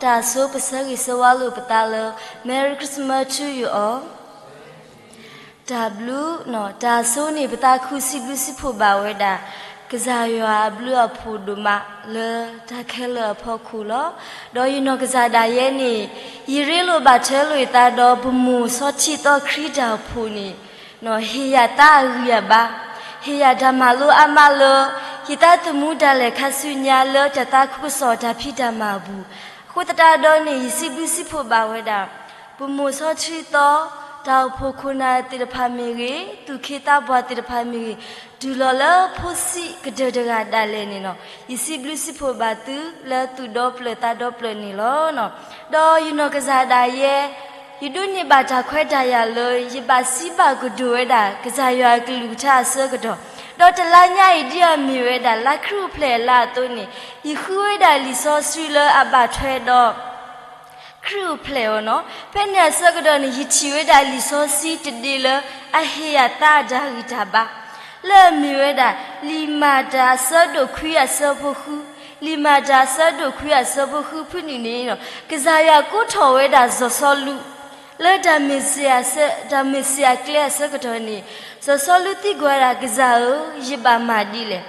တၢ်ဆိပဆၢဂ့ၤဆၢဝါလိာ်ပသးလၢ Merry Christmas to you all. တၢ်ဘျုး, တၢ်ဆိန့ၣ် ပသးခုစံးဘျုးစံးဖှိၣ်ဘၣ်ဝဲဒၣ် ကစၢ်ယွၤအဘျုးအဖှိၣ်ဒိၣ်မးလၢတၢ်ခဲလၢာ်အဖီခိၣ်လီၤ. ဒီးယနီၢ်ကစၢ်ဒၣ်ယဲန့ၣ် ယရ့လိာ်ဘၣ်ထွဲလိာ်ယသးဒီး ပမိၢ်စီၤထံသီခရံာ်တၢ်အိၣ်ဖှိၣ်န့ၣ် ဟ့ၣ်ယၤသးအဂံၢ်အဘါ, ဟ့ၣ်ယၤတၢ်မၤလိအါမးလၢ ယသးသမူဒၣ်လဲာ်ခါဆူညါလၢတၢ်သးခုကစီၣ်တၢ်ဖံးတၢ်မၤအပူၤ, အဃိသတးဒီးန့ၣ် ယစံးဘျုးစံးဖှိၣ်ဘၣ်ဝဲဒၣ် ပမိၢ်စီၤထံသီ တၢ်အိၣ်ဖှိၣ်ခိၣ်နၢ်သ့ၣ်တဖၣ်မ့ၢ်ဂ့ၤ, သူၣ်က့သးပှၢ်သ့ၣ်တဖၣ်မ့ၢ်ဂ့ၤ, တုၤလီၤလၢဖိဆံးကတၢၢ်တဂၤဒၣ်လဲာ်န့ၣ်လီၤ. ယစံးဘျုးစံးဖှိၣ်ဘၣ်သုလၢသူၣ်ဒီဖျၢၣ်သးဒီဖျၢၣ်န့ၣ်လီၤ. ဒီးယနီၢ်ကစၢ်ဒၣ်ယဲ ယဒိးန့ၢ်ဘၣ်တၢ်ခွဲးတၢ်ယာ်လၢ ယဘၣ်စံးဘၣ်ကတိၤဝဲဒၣ် ကစၢ်ယွၤအကလုၢ်ကထါအဆၢကတီၢ်, ဒီးတလါညါအံၤဒ်အမ့ၢ်ဝဲဒၣ် လါခရံာ်အိၣ်ဖျဲၣ်အလါအသိးန့ၣ် ယဃုဝဲဒၣ်လံာ်စီဆှံလၢအဘၣ်ထွဲဒီး ခရံာ်အိၣ်ဖျဲၣ်အီၤလီၤ. ဖဲန့ၣ်အဆၢကတီၢ်န့ၣ် ယထံၣ်ဝဲဒၣ်လံာ်စီဆှံတဒ့လၢ အဟ့ၣ်ယၤသးအတၢ်ဂံၢ်တၢ်ဘါ လၢအမ့ၢ်ဝဲဒၣ် လံာ်မၤတၢ်အဆၢဒိၣ်ခွံအဆၢဖိဃု, လံာ်မၤတၢ်အဆၢဒိၣ်ခွံအဆၢဖိဃုဖုနံၣ်န့ၣ်လီၤ. ကစၢ်ယွၤကိးထီၣ်ဝဲဒၣ်စီၤစီလူး လၢတၢ်မ့ၢ်စ့ၣ်အဆၢ, တၢ်မ့ၢ်စ့ၣ်အကျဲအဆၢကတီၢ်န့ၣ် စီၤစီလူးသံကွၢ်ဝဲဒၣ် ကစၢ်ဧၢ, ယဘၣ်မၤဒ်လဲၣ်.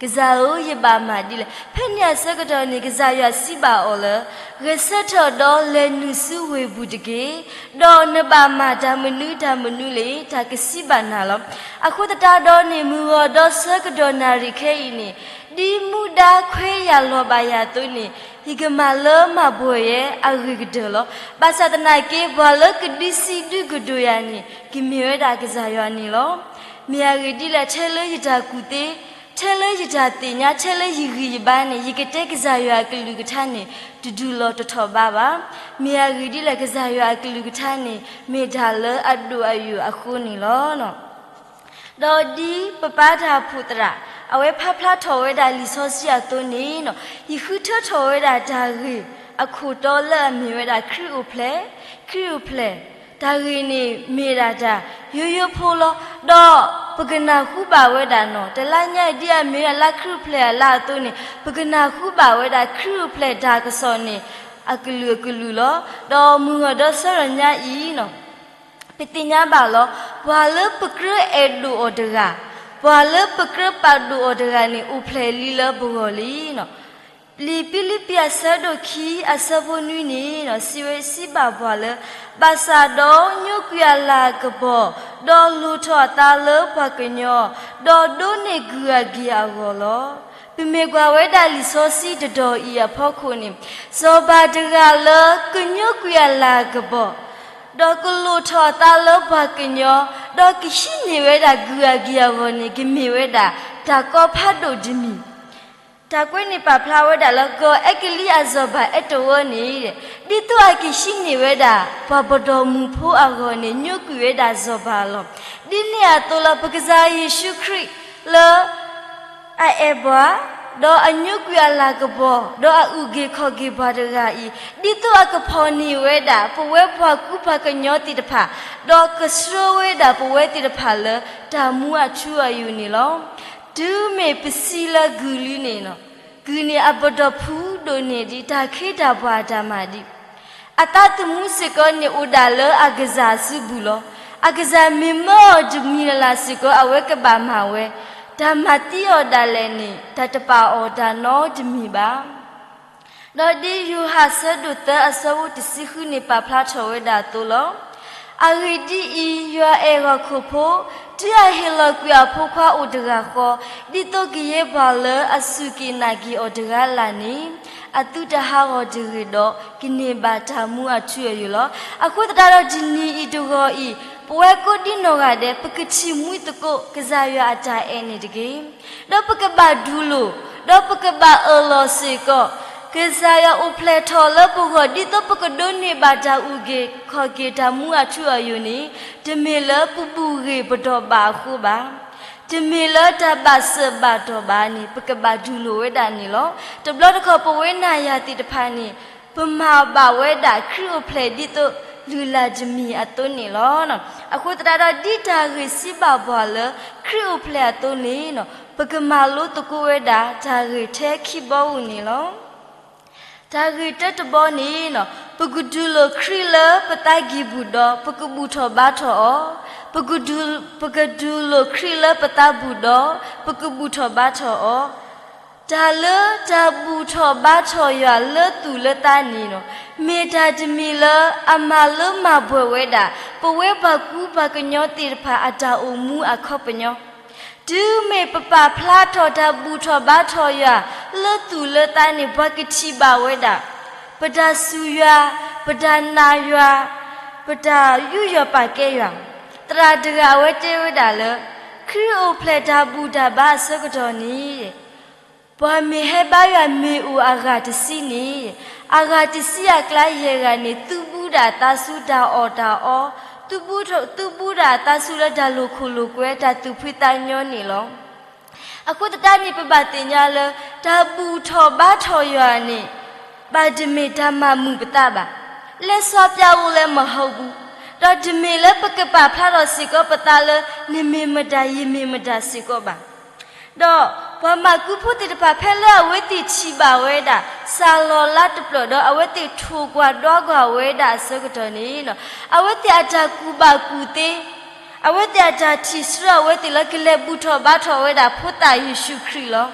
ကစၢ်ဧၢ, ယဘၣ်မၤဒ်လဲၣ်. ဖဲန့ၣ်အဆၢကတီၢ်န့ၣ် ကစၢ်ယွၤစံးဘၣ်အီၤလၢ ဂဲၤဆၢထၢၣ်ဒီးလဲၤနုာ်ဆူဝ့ၢ်ပူၤတက့ၢ်. ဒီးနဘၣ်မၤတၢ်မနုၤတၢ်မနုၤလၢ တၢ်ကစံးဘၣ်နၤလီၤ. အဃိသတးဒီးန့ၣ် မုၢ်ဂီၤဒီးဆၢကတီၢ်နၣ်ရံၣ်ခဲအံၤန့ၣ် ဒ်မူဒါခွဲးယာ်လီၤဘၣ်ယၤအသိးန့ၣ် ယကမၤလၢမၤဘှီၣ်ယဲအဂ့ၢ်ကတၢၢ်လီၤ. ဘၣ်ဆၣ်သနာ်က့ ပှၤလၢကဒုးစံးဒုးကတိၤယၤန့ၣ် ကမ့ၢ်ဝဲဒၣ်ကစၢ်ယွၤန့ၣ်လီၤ. မ့ၢ်အဂ့ၢ်ဒ်လဲၣ်, ထဲလၢယတၢ်ကူၣ်သ့, ထဲလၢယတၢ်သ့ၣ်ညါ, ထဲလၢယဂံၢ်ယဘါန့ၣ် ယကတဲကစၢ်ယွၤအကလုၢ်ကထါန့ၣ် တဒုးလီၤတထီၣ်ဘးဘၣ်. မ့ၢ်အဂ့ၢ်ဒ်လဲၣ်, ကစၢ်ယွၤအကလုၢ်ကထါန့ၣ် မ့ၢ်တၢ်လၢအဒိၣ်အယိာ်အဃိန့ၣ်လီၤ. ဒီးဒ်ပပၢ်တၢ်အိၣ်ဖှိၣ်သရၣ် အဝဲဖးဖျါထီၣ်ဝဲဒၣ်လံာ်စီဆှံအသိးန့ၣ်လီၤ, ယဃုထၢထီၣ်ဝဲဒၣ်တၢ်ဂ့ၢ်အခိၣ်တီလၢအမ့ၢ်ဝဲဒၣ် ခရံာ်အိၣ်ဖျဲၣ်, ခရံာ်အိၣ်ဖျဲၣ်, တၢ်ဂ့ၢ်န့ၣ်မ့ၢ်ဒၣ်တၢ်ယိယိဖိလီၤ. ဒီးပကနၢ်ဟူဘၣ်ဝဲဒၣ်နီၤ, တလါညါအံၤဒ်အမ့ၢ်ဝဲဒၣ်လါခရံာ်အိၣ်ဖျဲၣ်အလါအသိးန့ၣ် ပကနၢ်ဟူဘၣ်ဝဲဒၣ် ခရံာ်အိၣ်ဖျဲၣ်တၢ်ကစီၣ်န့ၣ် အကလုာ်အကလုာ်လီၤ. ဒီးမုၢ်ဂီၤဒီးဆၢကတီၢ်ညါအံၤနီၤ ပသ့ၣ်ညါဘၣ်လီၤ. ပှၤလၢပကြၢးအဲၣ်ဒိၣ်အီၤတဂၤ, ပှၤလၢပကြၢးပာ်ဒိၣ်အီၤတဂၤန့ၣ် အိၣ်ဖျဲၣ်လံလၢပဂီၢ်လံ. လံာ်ဖံလံးပံးအဆၢဒိၣ်ခံအဆၢဖိနွံန့ၣ် စံးဝဲစံးဘၣ်ပှၤလၢ ဘၣ်ဆၣ်ဒီးညိကွံာ်အလၤကပီၤ, ဒီးလိၣ်ထီၣ်အသးလၢပှၤကညီ, ဒီးဒိးန့ၢ်ကုၢ်အဂ့ၢ်အဂီၢ်လီၤ. ပမ့ၢ်ကွၢ်ဝဲဒၣ်လံာ်စီဆှံတတီၤအံၤအဖီခိၣ်န့ၣ် စီၤပၤတဂၤလၢကညိကွံာ်အလၤကပီၤ, ဒီးကလိၣ်ထီၣ်အသးလၢပှၤကညီ, ဒီးကဟံးန့ၢ်ဝဲဒၣ်ကုၢ်အဂ့ၢ်အဂီၢ်န့ၣ် ကမ့ၢ်ဝဲဒၣ် တၢ်ကီဖးဒိၣ်တမံၤ တၢ်ကွဲးန့ၣ်ပာ်ဖျါဝဲဒၣ်လၢ ကီၢ်အဲကလံးအစီၤပၤအဲတဝီန့ၣ် ဒ်သိးအကဟံးန့ၢ်ဝဲဒၣ် ပှၤပဒီမုၣ်ဖိအဂီၢ်န့ၣ် ညိကွံာ်ဝဲဒၣ်စီၤပၤလီၤ. ဒ်န့ၣ်အသိးလီၤ ပကစၢ်ယ့ၣ်ၡူးခရံာ်လၢ အအဲၣ်ပှၤ, ဒီးအညိကွံာ်အလၤကပီၤ, ဒီးအအုၣ်က့ၤခီၣ်က့ၤပှၤတဂၤအံၤ, ဒ်သိးအကဖီၣ်န့ၢ်ဝဲဒၣ် ပဝဲပှၤကူပှၤကညီသ့ၣ်တဖၣ်, ဒီးကဆှၢဝဲဒၣ်ပဝဲသ့ၣ်တဖၣ်လၢ တၢ်မူအထူအယိာ်န့ၣ်လီၤ. တုၤမ့ၢ်ပစံးလၢကုၢ်လံန့ၣ်, ကုၢ်န့ၣ်အပတီၢ်ဖုဒိၣ်န့ၢ်ဒံး တၢ်ခ့တၢ်ပှၤအတၢ်မၤဒံး အသးသမူစ့ၢ်ကီးန့ၣ်အိၣ်ဒၣ်လၢအကစၢ်အစုပူၤလီၤ. အကစၢ်မ့ၢ်မၢအီၤတမံၤလၢ်လၢ်စ့ၢ်ကီး အဝဲကဘၣ်မၤဝဲ, တၢ်မၤသံအီၤဒၣ်လဲာ်န့ၣ် တၢ်တပာ်အီၤတၢ်နီတမံၤဘၣ်. ဒီးဒ်ယိၤဟၣ်အဆၢဒိၣ်သၢအဆၢဖိတဆံဃုန့ၣ် ပာ်ဖျါထီၣ်ဝဲဒၣ်အသိးလီၤ. အဂ့ၢ်ဒ်အံၤ, ယွၤအဲၣ်ဟီၣ်ခိၣ်ဖိ, တုၤအဟ့ၣ်လီၤကွံာ်အဖိခွါအိၣ်တဂၤဃီ, ဒ်သိးကယဲၢ်ပှၤလၢအစူၢ်က့ၤနာ်က့ၤအီၤတဂၤလၢ်လၢ်န့ၣ် အသုတဟးဂီၤတဂ့ၤဒီး ကန့ၢ်ဘၣ်တၢ်မူအထူအယိာ်လီၤ. အဃိသတးဒီးတနံၤအံၤတဂီၤအံၤ, ပဝဲကိးဒံနီၢ်ဂၤဒဲး ပကထံၣ်မှံသကိးကစၢ်ယွၤအတၢ်အဲၣ်န့ၣ်တက့ၢ်. ဒီးပကဘၣ်ဒုးလိာ်, ဒီးပကဘၣ်အၢၣ်လီၤစ့ၢ်ကီး, ကစၢ်ယွၤအိၣ်ဖျဲၣ်ထီၣ်လၢပဂီၢ် ဒ်သိးပကဒိးန့ၢ်ဘၣ်တၢ်အုၣ်က့ၤခီၣ်က့ၤတၢ်မူအထူအယိာ်န့ၣ် တမ့ၢ်လၢပဘူၣ်ဂ့ၤပတီၢ်ဘၣ်အဃိဘၣ်. တမ့ၢ်လၢတၢ်ဘၣ်စၢၤဘၣ်တီၢ်ဘၣ်န့ၣ် ပကဘၣ်ဒုးလိာ်ဝဲဒၣ်န့ၣ်လီၤ. တဘျီတခီၣ်ပဝဲနၤယၤသ့ၣ်တဖၣ်န့ၣ် ပမၤဘၣ်ဝဲဒၣ်ခရံာ်အိၣ်ဖျဲၣ်ဒ်သိးလုၢ်လၢ်တမံၤအသိးန့ၣ်လီၤ. အဃိသတးဒီးဒ်တၢ်ဂ့ၢ်စံးဘၣ်ပှၤလၢခရံာ်အိၣ်ဖျဲၣ်အသိးန့ၣ် ပကမၤလိသကိးဝဲဒၣ်တၢ်ဂ့ၢ်ထဲခံဘီဧိၤန့ၣ်လီၤ. တၢ်ဂ့ၢ်တၢတဘီန့ၣ်, ပကဒုးလိာ်ခရံာ်လၢပသးဂံၢ်ဘူၣ်ဒီး ပကဘူၣ်ထီၣ်ဘါထီၣ်အီၤ, ပကဒုး, ပကဒုးလိာ်ခရံာ်လၢပသးဘူၣ်ဒီး ပကဘူၣ်ထီၣ်ဘါထီၣ်အီၤ. တၢ်လၢတၢ်ဘူၣ်ထီၣ်ဘါထီၣ်ယွၤလၢသူၣ်လၢသးန့ၣ်, မ့ၢ်တၢ်တမံၤလၢအမၤလၢမၤပှဲၤဝဲဒၣ် ပဝဲပှၤကူပှၤကညီသ့ၣ်တဖၣ်အတၢ်အိၣ်မူအခီပညီ တုၤမ့ၢ်ပပာ်ဖျါထီၣ်တၢ်ဘူၣ်ထီၣ်ဘါထီၣ်ယွၤလၢသူၣ်လၢသးန့ၣ် ပှၤကထံၣ်ဘၣ်ဝဲဒၣ် ပတၢ်စူၢ်ယွၤ, ပတၢ်နာ်ယွၤ, ပတၢ်ယူးယီၣ်ပာ်ကဲယွၤ. သရၣ်တဂၤအဝဲတဲဝဲဒၣ်လၢ ခရံာ်အိၣ်ဖျဲၣ်တၢ်ဘူၣ်တၢ်ဘါအဆၢကတီၢ်န့ၣ် ပှၤမ့ၢ်ဟဲဘါယွၤမ့ၢ်အိၣ်အဂၤတဆံန့ၣ်, အဂၤတဆံအကျါယဲၢ်ဂၤန့ၣ် သုဘူးဒၣ်အသးဆူတၢ်အီၣ်တၢ်အီ, သုဘူးဒၣ်အသးဆူလၢတၢ်လိာ်ခိၣ်လိာ်ကွဲ တၢ်သူၣ်ဖှံသးညီန့ၣ်လီၤ. အဃိသတးန့ၣ် ပဘၣ်သ့ၣ်ညါလၢ တၢ်ဘူၣ်ထီၣ်ဘါထီၣ်ယွၤန့ၣ် ဘၣ်တမ့ၢ်တၢ်မၤမုာ်ပသးဘၣ်. လက်စွဲပြဖို့လည်းမဟုတ်ဘူး, ဒီးတမ့ၢ်လၢပကပာ်ဖျါထီၣ်စ့ၢ်ကီးပသးလၢ နမ့ၢ်မတၤ ယမ့ၢ်မတၤစ့ၢ်ကီးဘၣ်. ဒီးပှၤမၢကူဖိသ့ၣ်တဖၣ် ဖဲလၢအဝဲသ့ၣ်ထံၣ်ဘၣ်ဝဲဒၣ် စၢ်လီၤလါတဖျၢၣ်ဒီး အဝဲသ့ၣ်ထိၣ်ကွၢ်ဒီကွၢ်ဝဲဒၣ်အဆၢကတီၢ်န့ၣ်, အဝဲသ့ၣ်အတၢ်ကူၣ်ဘၣ်ကူၣ်သ့, အဝဲသ့ၣ်အတၢ်ထံၣ်ဆှၢအဝဲသ့ၣ်လၢ ကလဲၤဘူၣ်ထီၣ်ဘါထီၣ်ဝဲဒၣ်ဖိသၣ်ယ့ၣ်ၡူးခရံာ်လီၤ.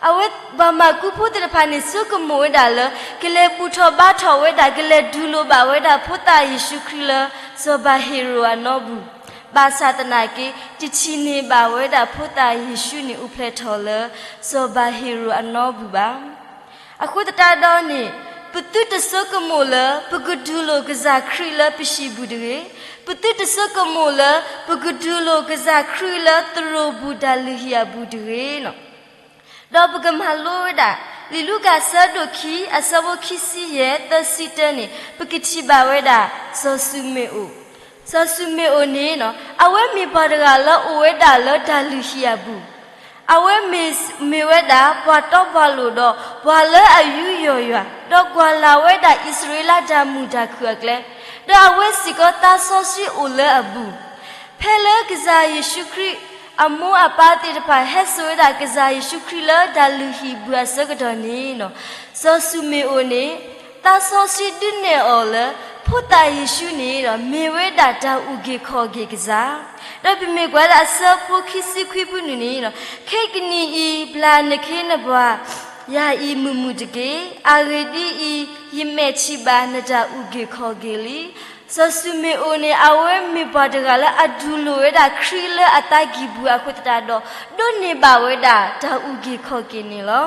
အဝဲပှၤမၢကူဖိသ့ၣ်တဖၣ်န့ၣ် ဆိကမိၣ်ဝဲဒၣ်လၢ ကလဲၤဘူၣ်ထီၣ်ဘါထီၣ်ဝဲဒၣ် ကလဲၤဒုးလိာ်ဘၣ်ဝဲဒၣ်ဖိသၣ်ယ့ၣ်ၡူးခရံာ်လၢ စီၤပၤဟ့ၤရိာ်အနီပူၤ, ဘၣ်ဆၣ်သနာ်က့ တထံၣ်န့ၢ်ဘၣ်ဝဲဒၣ်ဖိသၣ်ယ့ၣ်ၡူးန့ၣ် အိၣ်ဖျဲၣ်ထီၣ်လၢ စီၤပၤဟ့ၤရိာ်အနီပူၤဘၣ်. အဃိသတးဒီးန့ၣ်, ပသုတဆိကမိၣ်လၢ ပကဒုးလိာ်ကစၢ်ခရံာ်လၢပဟံၣ်ပူၤတဂ့ၤ, ပသုတဆိကမိၣ်လၢ ပကဒုးလိာ်ကစၢ်ခရံာ်လၢသရိာ်ပူၤတၢ်လုၢ်ဟံၣ်အပူၤတဂ့ၤ. ဒီးပကမၤလိဝဲဒၣ် လံာ်လူၤကၣ်အဆၢဒိၣ်ခံ အဆၢဖိခံဆံယဲၢ် သၢဆံတၢန့ၣ် ပကထံၣ်ဘၣ်ဝဲဒၣ် စီၤၡူးမ့ၣ်အိၣ်. စီၤၡူးမ့ၣ်အိၣ်န့ၣ်, အဝဲမ့ၢ်ပှၤတဂၤလၢအိၣ်ဝဲဒၣ်လၢတၢ်လုၢ်ဟံၣ်အပူၤ, အဝဲမ့ၢ်ဝဲဒၣ်ပှၤတီပှၤလိၤဒီး ပှၤလၢအယူးယီၣ်ယွၤ, ဒီးကွၢ်လၢ်ဝဲဒၣ်အံၣ်စရ့လးတၢ်မုာ်တၢ်ခုၣ်အကျဲ, ဒီးအဝဲစ့ၢ်ကီးသးစီဆှံအိၣ်လၢအပူၤ. ဖဲလၢကစၢ်ယ့ၣ်ၡူးခရံာ် အမိၢ်အပၢ်သ့ၣ်တဖၣ် ဟဲစိာ်ဝဲဒၣ်ကစၢ်ယ့ၣ်ၡူးခရံာ်လၢတၢ်လုၢ်ဟံၣ်ပူၤအဆၢကတီၢ်န့ၣ်, စီၤၡူးမ့ၣ်အိၣ်န့ၣ် သးစီဆှံဒုးနဲၣ်အီၤလၢ ဖိသၣ်ယ့ၣ်ၡူးန့ၣ်ဒီး မ့ၢ်ဝဲဒၣ်တၢ်အုၣ်က့ၤခီၣ်က့ၤကစၢ်. ဒီးပမ့ၢ်ကွၢ်လၢအဆၢဖိခံဆံခွံဖုနုၤန့ၣ်, ခဲကနံၣ်အံၤ ဘျၣ်နခ့နပှၤ ယၤအံၤမုာ်မုာ်တက့ၢ်. အဂ့ၢ်ဒ်အံၤ, ယမဲာ်ထံၣ်ဘၣ်နတၢ်အုၣ်က့ၤခီၣ်က့ၤလံ. စီၤၡူးမ့ၣ်အိၣ်န့ၣ် အဝဲမ့ၢ်ပှၤတဂၤလၢအဒုးလိာ်ဝဲဒၣ်ခရံာ်လၢအသးကံၢ်ပူၤအဃိသတးဒီး ဒိးန့ၢ်ဘၣ်ဝဲဒၣ်တၢ်အုၣ်က့ၤခီၣ်က့ၤန့ၣ်လီၤ.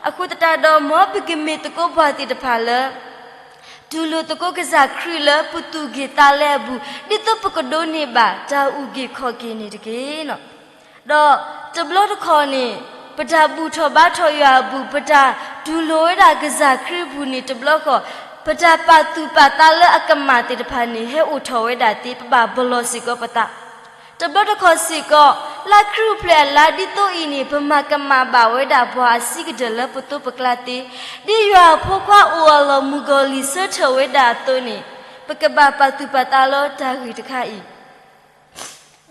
အဃိသတးဒီး မ်ပကမ့ၢ်သကိးပှၤသ့ၣ်တဖၣ်လၢ တူၢ်လိာ်သကိးကစၢ်ခရံာ်လၢပသူၣ်ကံၢ်သးလဲအပူၤ, ဒ်သိးပကဒိးန့ၢ်ဘၣ်တၢ်အုၣ်က့ၤခီၣ်က့ၤန့ၣ်တက့ၢ်. ဒီးတဘျီတခီၣ်န့ၣ်, ပတၢ်ဘူၣ်ထီၣ်ဘါထီၣ်ယွၤအပူၤ, ပတၢ်တူၢ်လိာ်ဝဲဒၣ်ကစၢ်ခရံာ်အပူၤန့ၣ် တဘျီဃီ, ပတၢ်ပာ်သူၣ်ပာ်သးလၢအကမၣ်သ့ၣ်တဖၣ်န့ၣ် ဟဲအိၣ်ထီၣ်ဝဲဒၣ်သ့, ပဘၣ်ပလီၢ်စ့ၢ်ကီးပသး. တဘျီတခီၣ်စ့ၢ်ကီး, လၢခရံာ်အိၣ်ဖျဲၣ်အလါဒ်သိးအံၤန့ၣ် ပမၤကမၣ်ဘၣ်ဝဲဒၣ်ပှၤအဆံးကတၢၢ်လၢပသိးပကျါသ့, ဒ်ယွၤအဖိခွါအိၣ်အလီၢ်မုၢ်ကီၤလံၢ်ဆၢထၢၣ်ဝဲဒၣ်အသိးန့ၣ်, ပကဘၣ်ပာ်သူၣ်ပာ်သးလၢတၢ်ဂ့ၢ်တခါအံၤ.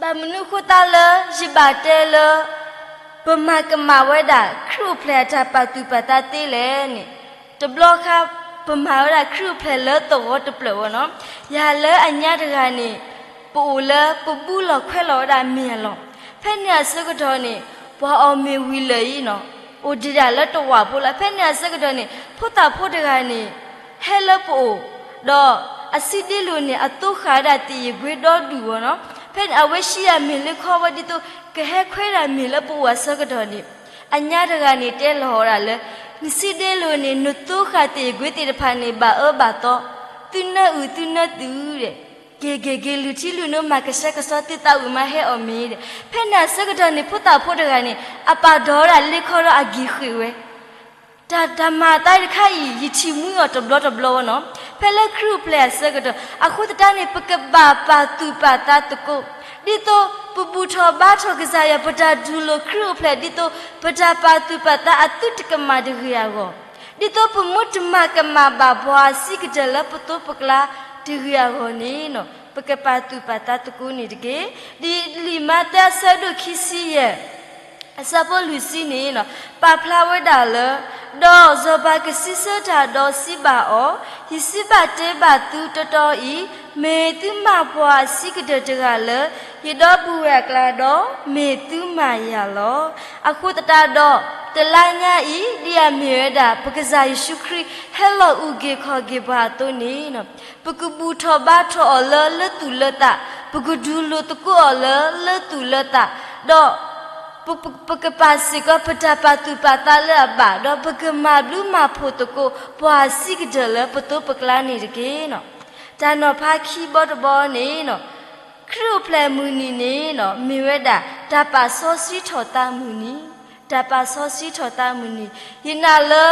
ဘၣ်မနုၤအဃိသတးလၢ ယဘၣ်တဲလၢ ပမၤကမၣ်ဝဲဒၣ် ခရံာ်အိၣ်ဖျဲၣ်အတၢ်ပာ်သူၣ်ပာ်သးသ့လဲၣ်န့ၣ်, တဘျီခါ ပမၤဝဲဒၣ်ခရံာ်အိၣ်ဖျဲၣ်လၢသဝီတဖျၢၣ်ဝဲနီၤ. ယၤလၢအညါတဂၤန့ၣ်, ပအိၣ်လၢပဘူးလီၢ်ခွဲးလီၤဝဲဒၣ်မ့ၢ်အလီၢ်, ဖဲန့ၣ်အဆၢကတီၢ်န့ၣ်, ပှၤအီၣ်မ့ၤဝံၤလၢာ်အံၤနီၤ, အိၣ်ဒံးဒၣ်လၢတဝၢ်ဖိလီၤ. ဖဲန့ၣ်အဆၢကတီၢ်န့ၣ် ဖိသၣ်ဖိတဂၤန့ၣ် ဟဲလၢပအိၣ်, ဒီးအဆံးဒ့လိာ်န့ၣ် အသိဃာ်ဝဲဒၣ်သ့ၣ်ယ့ၣ်ကွ့ဒီဒူၣ်ဝဲနီၤ. ဖဲန့ၣ် အဝဲဟံးအမ့ၤလၢခီဝဲဒ်သိး ကဟဲခွဲးဒၣ်မ့ၤလၢပအိၣ်အဆၢကတီၢ်န့ၣ်, အညါတဂၤန့ၣ်တဲလီၤဝဲဒၣ်လၢ, နဆံးဒ့လိာ်န့ၣ် နသိဃာ်သ့ၣ်ယ့ၣ်ကွ့သ့ၣ်တဖၣ်န့ၣ် ဘၣ်အၢဘၣ်သီ, သုနၢအုၣ်သုနၢသုးဒီး က့ၤက့ၤက့ၤ လုၢ်ထံလုၢ်နိ မၤကဆှဲကဆှီသုသးဝံၣ်မါဟဲအီၣ်မ့ၤဒီး, ဖဲန့ၣ်အဆၢကတီၢ်န့ၣ် ဖိသၣ်ဖိတဂၤန့ၣ် အပာ်ဒီးဝဲဒၣ်လ့ခီဒီးအဂံၢ်ဃ့ၢ်ဝဲ တၢ်, တၢ်မၤအသးတခါအံၤ ယထံၣ်မှံအီၤတဘျီတဘျီဝဲနီၤ. ဖဲလၢခရံာ်အိၣ်ဖျဲၣ်အဆၢကတီၢ်, အဃိသတးန့ၣ် ပကဘၣ်ပာ်သူၣ်ပာ်သးသကိး, ဒ်သိးပဘူၣ်ထီၣ်ဘါထီၣ်ကစၢ်ယွၤ ပတၢ်တူၢ်လိာ်ခရံာ်အိၣ်ဖျဲၣ် ဒ်သိးပတၢ်ပာ်သူၣ်ပာ်သးအသုတကမၣ်တဂ့ၤအဂီၢ်, ဒ်သိးပမ့ၢ်တမၤကမၣ်ဘၣ်ပှၤအဆံးကတၢၢ်လၢပသိးပကျါတဂ့ၤအဂီၢ်န့ၣ်, ပကပာ်သူၣ်ပာ်သးသကိးန့ၣ်တက့ၢ်. ဒ်လံာ်မးသဲအဆၢဒိၣ်ခံဆံယဲၢ် အဆၢဖိလွံၢ်ဆံန့ၣ် ပာ်ဖျါဝဲဒၣ်လၢ ဒီးစီၤပၤကစံးဆၢတၢ်ဒီးစံးဘၣ်အီၤ, ယစံးဘၣ်တဲဘၣ်သုတီတီအံၤ, မ့ၢ်သုမၤပှၤအဆံးကတၢၢ်တဂၤလၢ ယဒီပုၢ်ဝဲၢ်အကျါဒီး မ့ၢ်သုမၤယၤလီၤ. အဃိသတးဒီး တလါညါအံၤ ဒ်အမ့ၢ်ဝဲဒၣ် ပကစၢ်ယ့ၣ်ၡူးခရံာ်ဟဲလီၤအုၣ်က့ၤခီၣ်က့ၤပှၤအသိးန့ၣ် ပကဘူၣ်ထီၣ်ဘါထီၣ်အီၤလၢလၢသူၣ်လၢသး, ပကဒုးလိာ်သကိးအီၤလၢလၢသူၣ်လၢသး, ဒီး ပ ပ ပကပာ်စ့ၢ်ကီးပတၢ်ပာ်သူၣ်ပာ်သးလၢအဘၣ်, ဒီးပကမၤဘျုးမၤဖှိၣ်သကိး ပှၤအဆံးကတၢၢ်လၢပသိးပကျါန့ၣ်တက့ၢ်. တၢ်နီၤဖးခံဘီတဘီန့ၣ် ခရံာ်အိၣ်ဖျဲၣ်မုၢ်နံၤန့ၣ် မ့ၢ်ဝဲဒၣ် တၢ်ပာ်စီဆှံထီၣ်သးမုၢ်နံၤ, တၢ်ပာ်စီဆှံထီၣ်သးမုၢ်နံၤ, ယနာ်လၢ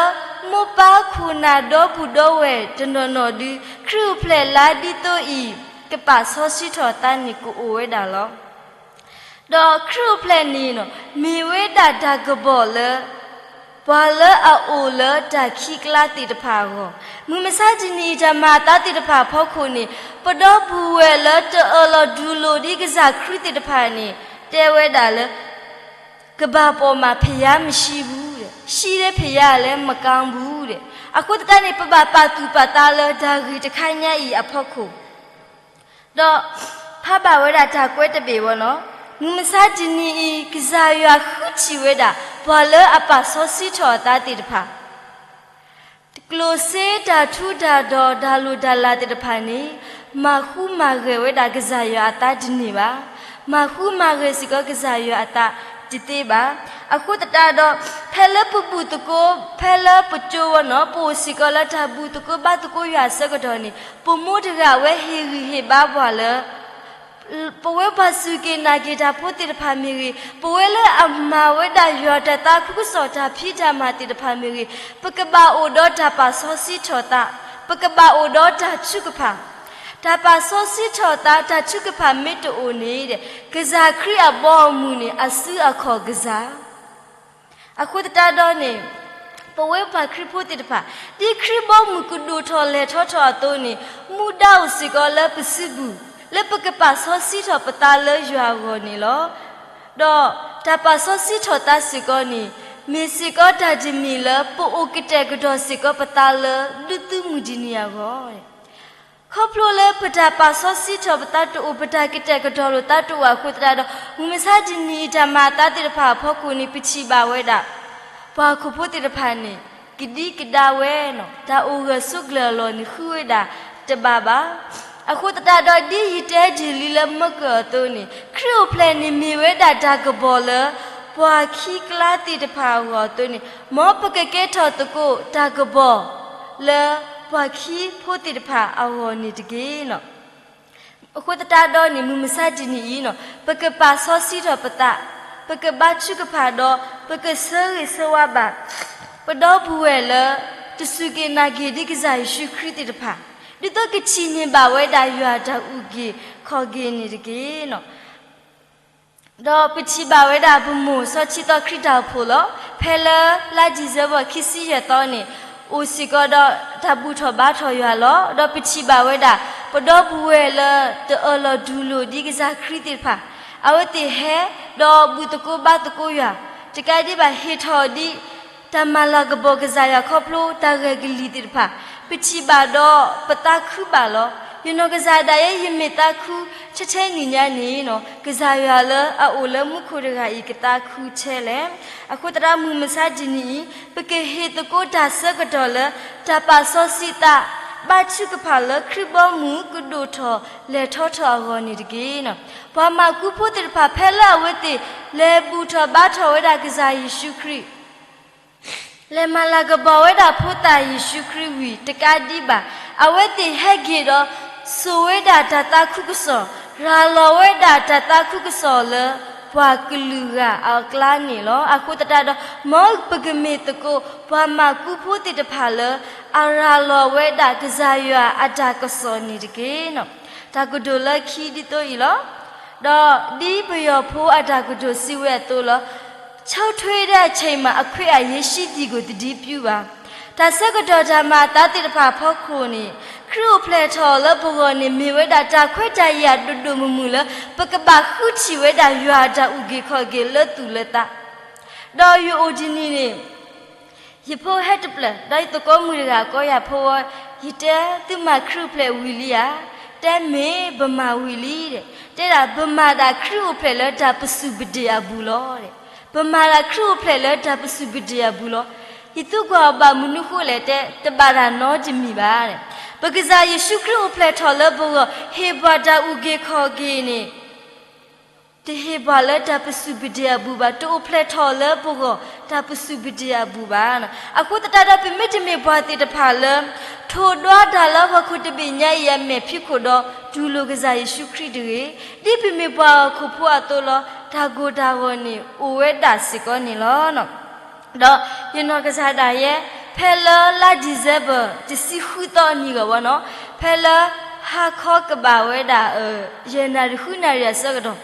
မိၢ်ပၢ်ခိၣ်နၢ်ဒီပုၢ်ဒီဝဲၢ်တနီၤနီၤဒုး ခရံာ်အိၣ်ဖျဲၣ်လါဒ်သိးအံၤ ကပာ်စီဆှံထီၣ်သးန့ၣ်ကအိၣ်ဝဲဒၣ်လီၤ. ဒီးခရံာ်အိၣ်ဖျဲၣ်န့ၣ် မ့ၢ်ဝဲဒၣ်တၢ်ကပီၤလၢ ပှၤလၢအအိၣ်လၢတၢ်ခံးကျါသ့ၣ်တဖၣ်အဂီၢ်, မုၢ်မဆါတနံၤအံၤတၢ်မၤအသးသ့ၣ်တဖၣ်အဖီခိၣ်န့ၣ် ပဒီပုၢ်ဝဲၢ်လၢတအၢၣ်လီၤဒုးလိာ်ဒ်ကစၢ်ခရံာ်သ့ၣ်တဖၣ်န့ၣ် တဲဝဲဒၣ်လၢ ကဘၣ်ပိာ်မး ဘုရားမရှိဘူးတဲ့, ရှိတဲ့ဘုရားလည်း မကောင်းဘူးတဲ့. အဃိသတးန့ၣ် ပဘၣ်ပာ်သူၣ်ပာ်သးလၢတၢ်ဂ့ၢ်တခါညါအံၤအဖီခိၣ် ဒီးဖးဘၣ်ဝဲဒၣ်တၢ်ကွဲးတဘ့ၣ်ဝဲလီၤ. မုၢ်မဆါတနံၤအံၤ ကစၢ်ယွၤဃုထံၣ်ဝဲဒၣ် ပှၤလၢအပာ်စီဆှံထီၣ်အသးသ့ၣ်တဖၣ် ကျိၣ်စ့တၢ်ထူတၢ်တီၤတၢ်လိၣ်တၢ်လၤသ့ၣ်တဖၣ်န့ၣ် မၤဃူမၤဂဲၤဝဲဒၣ်ကစၢ်ယွၤအသးတန့ၢ်ဘၣ်. မၤဃူမၤဂဲၤစ့ၢ်ကီးကစၢ်ယွၤအသးတသ့ဘၣ်. အဃိသတးဒီး ဖဲလၢပဘူၣ်သကိး ဖဲလၢပကၠိဝဲလီၤ ပအိၣ်စ့ၢ်ကီးလၢတၢ်ဘူၣ်သကိးဘါသကိးယွၤအဆၢကတီၢ်န့ၣ် ပမိၢ်တဂၤအဝဲဟ့ၣ်ဂံၢ်ဟ့ၣ်ဘါပှၤလၢ ပဝဲပှၤစူၢ်က့ၤနာ်က့ၤတၢ်ဖိသ့ၣ်တဖၣ်မ့ၢ်ဂ့ၤ, ပဝဲလၢအမၤဝဲဒၣ်ယွၤတၢ်သးခုကစီၣ်တၢ်ဖံးတၢ်မၤသ့ၣ်တဖၣ်မ့ၢ်ဂ့ၤ, ပကဘၣ်အိၣ်ဒီးတၢ်ပာ်စီဆှံထီၣ်သး, ပကဘၣ်အိၣ်ဒီးတၢ်ထုကဖၣ်. တၢ်ပာ်စီဆှံထီၣ်သး တၢ်ထုကဖၣ်မ့ၢ်တအိၣ်န့ၣ် ကစၢ်ခရံာ်အဘီအမုၢ်န့ၣ် အစုအခီၣ်ကစၢ် အဃိသတးဒီးန့ၣ် ပဝဲပှၤခရံာ်ဖိသ့ၣ်တဖၣ် ဒ်ခရံာ်ဘီမုၢ်ကဒိၣ်ထီၣ်လဲၤထီထီၣ်အသိးန့ၣ် မူဒါအိၣ်စ့ၢ်ကီးလၢပစုပူၤ လၢပကပာ်စီဆှံထီၣ်ပသးလၢယွၤအဂီၢ်န့ၣ်လီၤ. ဒီးတၢ်ပာ်စီဆှံထီၣ်သးစ့ၢ်ကီးန့ၣ် မ့ၢ်စ့ၢ်ကီးတၢ်တမံၤလၢပအိၣ်ကတဲာ်ကတီၤစ့ၢ်ကီးပသးလၢဒုးသုးမုၢ်တနံၤအဂီၢ် ခီဖျိလၢပတၢ်ပာ်စီဆှံထီၣ်ပသးတအိၣ် ပတၢ်ကတဲာ်ကတီၤလိာ်သးတအိၣ်အဃိသတးဒီး မုၢ်မဆါတနံၤအံၤတၢ်မၤအသးသ့ၣ်တဖၣ်အဖီခိၣ်န့ၣ် ပထံၣ်ဘၣ်ဝဲဒၣ် ပှၤဟီၣ်ခိၣ်ဖိသ့ၣ်တဖၣ်န့ၣ် ကဒံကဒါဝဲနီၤ တၢ်အိၣ်ဂၢၢ်ဆိးကျၢၤအလီၢ်န့ၣ် ဃုဝဲဒၣ်တဘၣ်ဘၣ်. အဃိသတးဒီး ဒ်ယတဲတ့ၢ်လံလၢမၢကၢၢ်အသိးန့ၣ် ခရံာ်အိၣ်ဖျဲၣ်န့ၣ်မ့ၢ်ဝဲဒၣ်တၢ်ကပီၤလၢ ပှၤခံးကျါသ့ၣ်တဖၣ်အဂီၢ်အသိးန့ၣ် မ်ပကကဲထီၣ်သကိးတၢ်ကပီၤ လၢပှၤခံးဖိသ့ၣ်တဖၣ်အဂီၢ်န့ၣ်တက့ၢ်နီၤ. အဃိသတးဒီးန့ၣ် မုၢ်မဆါတနံၤအံၤနီၤ ပကပာ်စီဆှံထီၣ်ပသး, ပကဘါထုကဖၣ်ဒီး ပကဆၢဂ့ၤဆၢဝါဘၣ် ပဒီပုၢ်ဝဲၢ်လၢ တစူၢ်က့ၤနာ်က့ၤဒ်ကစၢ်ယ့ၣ်ၡူးခရံာ်သ့ၣ်တဖၣ် ဒ်သိးကထံၣ်န့ၢ်ဘၣ်ဝဲဒၣ်ယွၤတၢ်အုၣ်က့ၤခီၣ်က့ၤန့ၣ်တက့ၢ်နီၤ. ဒီးပထံၣ်ဘၣ်ဝဲဒၣ်ပမိၢ်စီၤထံသီခရံာ်တၢ်အိၣ်ဖှိၣ်လီၤ. ဖဲလၢလါ December ခံဆံယဲၢ်သီန့ၣ် အိၣ်စ့ၢ်ကီးဒီးတၢ်ဘူၣ်ထီၣ်ဘါထီၣ်ယွၤလီၤ. ဒီးပထံၣ်ဘၣ်ဝဲဒၣ် ပဒီပုၢ်ဝဲၢ်လၢတအၢၣ်လီၤတူၢ်လိာ်ဒ်ကစၢ်ခရံာ်သ့ၣ်တဖၣ် အဝဲသ့ၣ်ဟဲ ဒီးဘူၣ်သကိးဘါသကိးယွၤ တကးဒံးဘၣ်ဟ့ၣ်ထီၣ်ဒ် တၢ်မၤလၤကပီၤကစၢ်ယွၤခီဖျိတၢ်ဂဲၤကလံၤသ့ၣ်တဖၣ် ပထံၣ်ဘၣ်ဒီးပသးခုဘၣ်လီၤ. ယနီၢ်ကစၢ်ဒၣ်ယဲ ယမ့ၢ်သးခုထဲထဲနံၤညါန့ၣ်နီၤ ကစၢ်ယွၤလၢအအိၣ်လၢမူခိၣ်တဂၤအံၤကသးခုထဲလဲၣ်. အဃိသတးမုၢ်မဆါတနံၤအံၤ ပကဟ့ၣ်သကိးတၢ်ဆၢကတီၢ်လၢ တၢ်ပာ်စီဆှံသး ဘါထုကဖၣ်လၢခရံာ်ဘီမုၢ်ကဒိၣ်ထီၣ်လဲၤထီထီၣ်အဂီၢ်န့ၣ်တက့ၢ်နီၤ. ပှၤမၤကူဖိသ့ၣ်တဖၣ် ဖဲလၢအဝဲသ့ၣ်လဲၤဘူၣ်ထီၣ်ဘါထီၣ်ဝဲဒၣ်ကစၢ်ယ့ၣ်ၡူးခရံာ် လဲၤမၤလၤကပီၤဝဲဒၣ်ဖိသၣ်ယ့ၣ်ၡူးခရံာ်ဝံၤတကးဒံးဘၣ် အဝဲသ့ၣ်ဟဲက့ၤဒီး စိာ်ဝဲဒၣ်တၢ်သးခုကစီၣ်, ရၤလီၤဝဲဒၣ်တၢ်သးခုကစီၣ်လၢ ပှၤကလုာ်ဂၤအကျါန့ၣ်လီၤ. အဃိသတးဒီး မ်ပကမ့ၢ်သကိး ပှၤမၤကူဖိသ့ၣ်တဖၣ်လၢ အရၤလီၤဝဲဒၣ်ကစၢ်ယွၤအတၢ်ကစီၣ်န့ၣ်တက့ၢ်နီၤ. တၢ်ကတိၤလၢခံဒ်သိးအံၤလီၤ. ဒီးဒ်ပယီၤဖိအတၢ်ကတိၤစံးဝဲအသိးလီၤ. ခြောက်ထွေတဲ့အချိန်မှာ အခွင့်အာဏာရှိသည်ကို သတိပြုပါ. တၢ်ဆၢကတီၢ်တၢ်မၤအသးသ့ၣ်တဖၣ်အဖီခိၣ်န့ၣ် ခရံာ်အိၣ်ဖျဲၣ်ထီၣ်လၢပဂီၢ်န့ၣ် မ့ၢ်ဝဲဒၣ်တၢ်ခွဲးတၢ်ယာ်ဒိၣ်ဒိၣ်မုၢ်မုၢ်လၢ ပကဘၣ်ဃုထံၣ်ဝဲဒၣ်ယွၤအတၢ်အုၣ်က့ၤခီၣ်က့ၤလၢသူၣ်လၢသး ဒီးယအိၣ်တနံၤန့ၣ် ယဖိဟဲတဖျၢၣ် ဒီးယသကိးမုၣ်တဂၤကိးယၤဖိဝဲ, ယတဲသုမၤခရံာ်အိၣ်ဖျဲၣ်ဝံၤလံဧါ, တဲမ့ၢ်ပမၤဝံၤလံ, တဲဒၣ် ပမၤဒၣ်ခရံာ်အိၣ်ဖျဲၣ်လၢတၢ်ပစူၢ်ပဒ့ၣ်အပူၤလီၤ, ပမၤဒၣ်ခရံာ်အိၣ်ဖျဲၣ်လၢတၢ်ပစူၢ်ပဒ့ၣ်အပူၤလီၤ. ယသံကွၢ်အီၤဘၣ်မနုၤဃိလဲၣ်, တဲတဘၣ်တၢ်နီတမံၤဘၣ်, ပကစၢ်ယ့ၣ်ၡူးခရံာ်အိၣ်ဖျဲၣ်ထီၣ်လၢပဂီၢ် ဟ့ၣ်ပှၤတၢ်အုၣ်က့ၤခီၣ်က့ၤန့ၣ် တဟ့ၣ်ပှၤလၢတၢ်ပစူၢ်ပဒ့ၣ်အပူၤဘၣ်, တအိၣ်ဖျဲၣ်ထီၣ်လၢပဂီၢ် တၢ်ပစူၢ်ပဒ့ၣ်အပူၤဘၣ်. အဃိသတးဒီး ပမ့တမ့ၢ်ပှၤသ့ၣ်တဖၣ်လၢ ထိၣ်ဒွးတၢ်လၢဟီၣ်ခိၣ်တဘ့ၣ်ညါအံၤအမဲာ်ဖံးခိၣ်ဒီး တူၢ်လိာ်ကစၢ်ယ့ၣ်ၡူးခရံာ်တဂ့ၤ, ဒ်ပမ့ၢ်ပှၤဟီၣ်ခိၣ်ဖိအသိးလီၤ. တၢ်ဂိၢ်တၢ်ဂီၤန့ၣ် အိၣ်ဝဲဒၣ်စ့ၢ်ကီးန့ၣ်လီၤ. ဒီးယနီၢ်ကစၢ်ဒၣ်ယဲ ဖဲလၢလါ December တဆံဃုသီအနံၤဂီၢ်ဝဲနီၤ, ဖဲလၢဟါခီကဘၣ်ဝဲဒၣ် ယဲၢ်နၣ်ရံၣ်ဃုနၣ်ရံၣ်အဆၢကတီၢ်,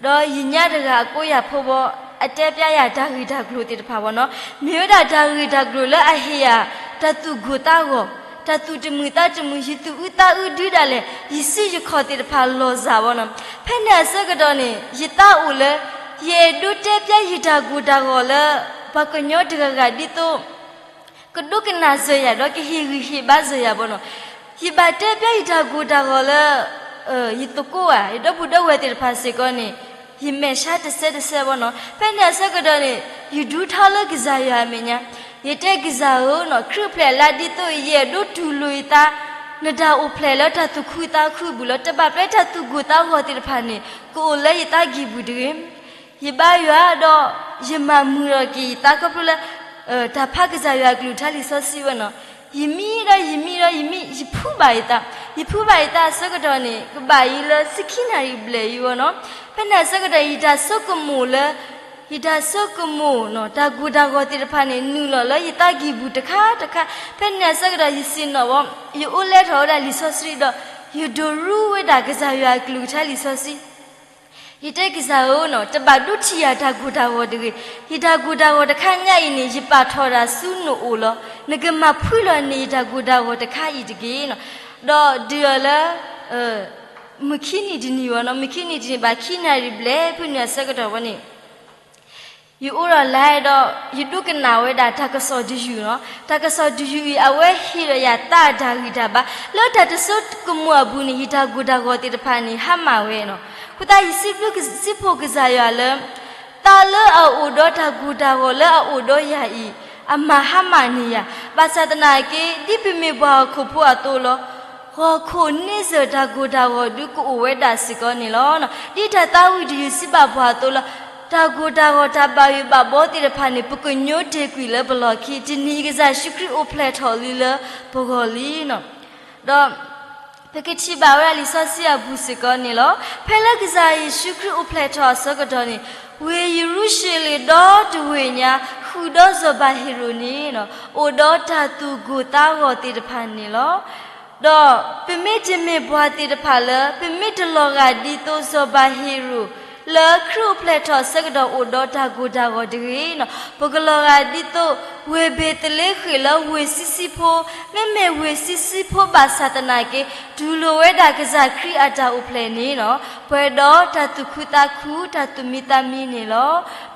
ဒီးယညါတဂၤအကိးယၤဖိဘီ အတဲပျဲယၤတၢ်ဂ့ၢ်တၢ်ကျိၤသ့ၣ်တဖၣ်ဝဲနီၤ, မ့ၢ်ဝဲဒၣ်တၢ်ဂ့ၢ်တၢ်ကျိၤလၢအဟ့ၣ်ယၤ တၢ်သူၣ်ဂိၢ်သးဂီၤ, တၢ်သူၣ်တမုာ်သးတမုာ်, ယသူၣ်အုးသးအုးဒုးဒၣ်လဲာ်, ယစုယခီၣ်သ့ၣ်တဖၣ်လီၤစၢ်ဝဲနီၤ. ဖဲန့ၣ်အဆၢကတီၢ်န့ၣ် ယသးအိၣ်လၢ ယအဲၣ်ဒိးတဲပျဲယတၢ်ဂိၢ်တၢ်ဂီၤလၢ ပှၤကညီတဂၤဂၤဒ်သိး ကဒိကနၣ်စၢၤယၤ ဒီးကဟ့ၣ်ဂံၢ်ဟ့ၣ်ဘါစၢၤယၤဘီနီၤ. ယဘၣ်တဲပျဲယတၢ်ဂိၢ်တၢ်ဂီၤလၢ ယသကိးဧါ ယဒီပုၢ်ဒီဝဲၢ်သ့ၣ်တဖၣ်စ့ၢ်ကီးန့ၣ် ယမဲာ်ဆှးတဆဲတဆဲဘီနီၤ. ဖဲန့ၣ်အဆၢကတီၢ်န့ၣ် ယဒူထီလၢကစၢ်ယွၤအမဲာ်ညါ, ယတဲကစၢ်ဧၢနီၤ, ခရံာ်အိၣ်ဖျဲၣ်အလါဒ်သိးအံၤ ယအဲၣ်ဒိးတူၢ်လိာ်ယသး နတၢ်အိၣ်ဖျဲၣ်လၢတၢ်သူၣ်ခုသးခုအပူၤလီၤ. တဘၣ်ပျဲတၢ်သူၣ်ဂိၢ်သးဂီၤသ့ၣ်တဖၣ်န့ၣ် ကအိၣ်လၢယသးကံၢ်ပူၤတဂ့ၤ. ယဘါယွၤဒီး ယမၤမုာ်ထီၣ်က့ၤယသးခီဖျိလၢ တၢ်ဖးကစၢ်ယွၤအကလုၢ်ကထါလံာ်စီဆှံဝဲနီၤ. ယမံဒီးယမံဒီးယမံ ယဖုဘၣ်ယသး, ယဖုဘၣ်ယသးအဆၢကတီၢ်န့ၣ် ကဘၣ်အံၤလၢဆံခံနၣ်ရံၣ်ဘျဲၣ်အံၤဝဲနီၤ. ဖဲန့ၣ်အဆၢကတီၢ် ယတၢ်ဆိကမိၣ်လၢ ယတၢ်ဆိကမိၣ်နီၤ တၢ်ဂိၢ်တၢ်ဂီၤသ့ၣ်တဖၣ်န့ၣ် နုာ်လီၤလၢယသးကံၢ်ပူၤတခါတခါ. ဖဲန့ၣ်အဆၢကတီၢ် ယဆ့ၣ်နီၤဝဲ ယအိးလဲထီၣ်ဝဲဒၣ်လံာ်စီဆှံဒီး ယဒိးရူဝဲဒၣ်ကစၢ်ယွၤအကလုၢ်ကထါလံာ်စီဆှံ ယတဲကစၢ်ဧၢနီၤ, တဘၣ်ဒိထံၣ်ယၤတၢ်ဂိၢ်တၢ်ဂီၤတဂ့ၤ. ယတၢ်ဂိၢ်တၢ်ဂီၤတခါညါအံၤန့ၣ် ယပာ်ထီၣ်ဒၣ်ဆူနအိၣ်လီၤ. နကမၤဖှံလီၤန့ၢ်ယတၢ်ဂိၢ်တၢ်ဂီၤတခါအံၤတက့ၢ်နီၤ. ဒီးဒုးအီၤလၢ မုၢ်ခံနံၤတနံၤဝဲနီၤ, မုၢ်ခံနံၤတနံၤဘၣ်ခံနၣ်ရံၣ်ဘျဲၣ်ဖုန့ၣ်အဆၢကတီၢ်ဝဲန့ၣ် ယအိၣ်ဒီးလဲဒီး ယဒိကနၣ်ဝဲဒၣ်တၢ်ကစီၣ်တယုၢ်နီၤ. တၢ်ကစီၣ်တယုၢ်အံၤ အဝဲဟ့ၣ်ဒီးယၤသးအတၢ်ဂံၢ်တၢ်ဘါ လၢတၢ်တဆိကမိၣ်အပူၤန့ၣ် ယတၢ်ဂိၢ်တၢ်ဂီၤသ့ၣ်တဖၣ်န့ၣ် ဟါမၢ်ဝဲနီၤ. အဃိသတးယစံးဘျုးစံးဖှိၣ်ကစၢ်ယွၤလၢ သးလၢအအိၣ်ဒီးတၢ်ဂိၢ်တၢ်ဂီၤလၢအအိၣ်ဒီးယၤအံၤ အမၤဟါမၢ်န့ၢ်ယၤ, ဘၣ်ဆၣ်သနာ်က့ ဒ်ပမ့ၢ်ပှၤဟီၣ်ခိၣ်ဖိအသိးလီၤ. ဟီၣ်ခိၣ်န့ဆၢၣ်တၢ်ဂိၢ်တၢ်ဂီၤဒုးကအိၣ်ဝဲဒၣ်စ့ၢ်ကီးန့ၣ်လီၤ. ဒ်တၢ်သးဝံၣ်တယုၢ်စံးဘၣ်ပှၤအသိးလီၤ. တၢ်ဂိၢ်တၢ်ဂီၤတၢ်ဘၣ်ယိၣ်ဘၣ်ဘီသ့ၣ်တဖၣ်န့ၣ် ပကညိတ့ၢ်ကွံာ်လၢပလီၢ်ခံ, တနံၤအံၤကစၢ်ယ့ၣ်ၡူးခရံာ်အိၣ်ဖျဲၣ်ထီၣ်လံလၢပဂီၢ်လံနီၤ. ဒီး ပကထံၣ်ဘၣ်ဝဲဒၣ်လံာ်စီဆှံအပူၤစ့ၢ်ကီးန့ၣ်လီၤ. ဖဲလၢကစၢ်ယ့ၣ်ၡူးခရံာ်အိၣ်ဖျဲၣ်ထီၣ်အဆၢကတီၢ်န့ၣ် ဝ့ၢ်ယရူၤၡလ့ၣ်ဒီတဝ့ၢ်ညါ ဃုာ်ဒီးစီၤပၤဟ့ၤရိာ်န့ၣ် အိၣ်ဒီးတၢ်သူၣ်ဂိၢ်သးဂီၤသ့ၣ်တဖၣ်န့ၣ်လီၤ. ဒီးပမ့ၢ်တမ့ၢ်ပှၤသ့ၣ်တဖၣ်လၢ ပမ့ၢ်တလီၤဂာ်ဒ်သိးစီၤပၤဟ့ၤရိာ် လၢခရံာ်အိၣ်ဖျဲၣ်ထီၣ်အဆၢကတီၢ်အိၣ်ဒီးတၢ်ဂိၢ်တၢ်ဂီၤတဂ့ၤနီၤ, ပကလီၤဂာ်ဒ်သိး ဝ့ၢ်ဘ့းသလ့ဃ့ၣ်လၢဝ့ၢ်ဆံးဆံးဖိ, မ့မ့ၢ်ဝ့ၢ်ဆံးဆံးဖိဘၣ်ဆၣ်သနာ်က့ တူၢ်လိာ်ဝဲဒၣ်ကစၢ်ခရံာ်အတၢ်အိၣ်ဖျဲၣ်န့ၣ်နီၤ, ပှဲၤဒီးတၢ်သူၣ်ခုသးခု တၢ်သူၣ်မံသးမံန့ၣ်လီၤ.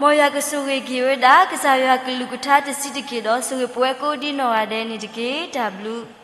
မ်ယွၤကဆိၣ်ဂ့ၤက့ၤဝဲဒၣ် ကစၢ်ယွၤကလုၢ်ကထါတဆံးတက့ၢ်ဒီး ဆိၣ်ဂ့ၤပဝဲကိးဒံနီၢ်ဂၤဒဲးန့ၣ်တက့ၢ်. တၢ်ဘျုး